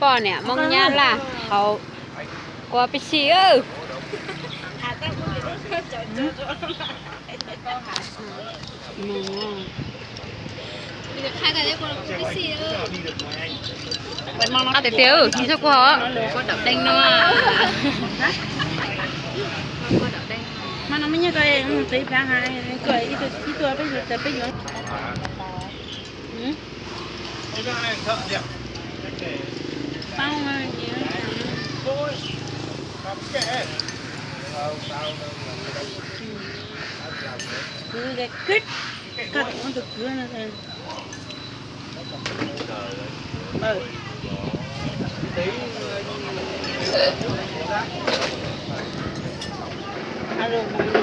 Poj niam Hmoob Nyab Laj haus kua pib xij. Qab tiag tiag, ntshe kua hov. Deej no. Mas no me nyob ko, peb pab ha, ib tug peb yuav, peb yuav. Kwv, koj tus kwv no. Alo, mus